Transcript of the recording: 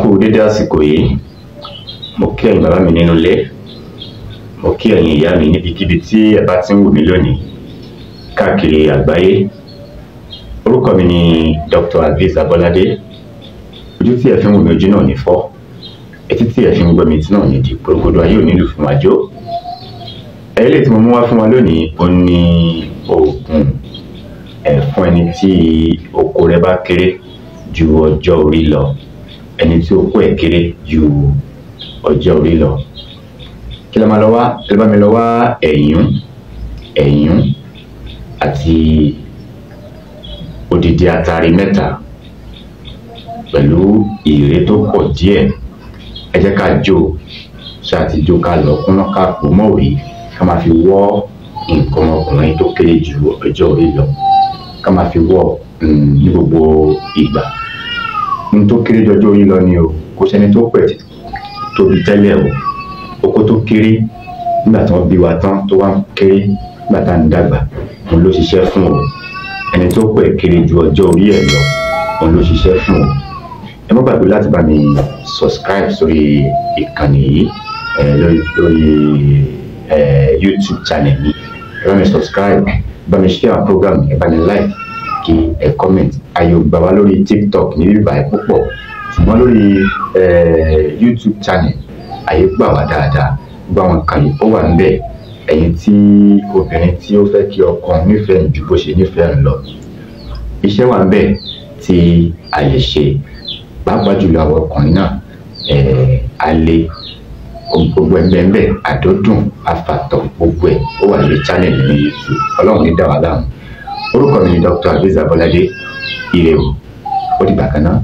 Kú dédé àsìkò yìí. Mo kí ẹ̀yin bàbá mi nínú ilé, mo kí ẹ̀yin ìyá mi níbikíbi tí ẹ bá ti ń wò mí lónìí káàkiri àgbáyé. Orúkọ mi ni Dr. Azeez Abolade. Ojú tí ẹ fi ń wò mí, ojú náà ní fọ́. Etí tí ẹ fi ń gbọ́ mi, etí náà ní di. Gbogbo ayé ò nílù fún wa jó. Eléyìí tí mo mú wá fún wa lónìí, ó ní oògùn ẹ̀ fún ẹni tí okó rẹ̀ bá kéré ju ọjọ́ orí lọ, ẹni tí okó ẹ̀ kéré ju ọjọ́ orí lọ. Kí lẹ máa lọ wá? Ẹ bá mi lọ wá ẹ̀yún, ẹ̀yún àti odidi atare 3 pẹ̀lú ìrè tó pọ̀ díẹ̀. Ẹ jẹ́ ká jó, ṣáà ti jó, ká lọ kúnná, ká pò mọ́ òrí, ká máa fi wọ́ nǹkan ọkùnrin tó kéré ju ọjọ́ orí lọ, ká máa fi wọ́ ní gbogbo ìgbà. N tó kéré ju ọjọ́ orí lọ ni o, kò sẹ́ni tó pẹ̀ tóbi tẹ́lẹ̀ o. Okó tó kéré nígbà tí wọ́n bí wa tán, tó wá ń kéré nígbà tá à ń dàgbà, òun ló ṣiṣẹ́ fún o. Ẹni tó pẹ̀ kéré ju ọjọ́ orí ẹ̀ lọ, òun ló ṣiṣẹ́ fún o. Ẹ má gbàgbé láti bá mi subscribe sórí ìkànnì yìí, lórí YouTube channel mi. Ẹ bá mi subscribe, ẹ bá mi share program, ẹ bá mi like, kí ẹ comment. Àyè ò gbà wá lórí TikTok ní bíbá ẹ púpọ̀, ṣùgbọ́n lórí YouTube channel, àyè gbà wá dáadáa. Gbogbo àwọn nǹkan yìí, ó wà níbẹ̀. Ẹ̀yin tí obìnrin tí ó fẹ́ kí ọkọ nífẹ̀ẹ́ ju bó ṣe nífẹ̀ẹ́ lọ, iṣẹ́ wà níbẹ̀ tí a lè ṣe. Pàápàá jùlọ àwọn ọkùnrin náà, a lè gbogbo ẹ̀ ń bẹ́ẹ̀, àdódùn afàtọ̀, gbogbo ẹ̀ ó wà lórí channel ní YouTube. Ọlọ́run ní dá wa láàmú. Orúkọ mi ni Dr. Azeez Abolade. Ire o, ó dìgbà kan náà.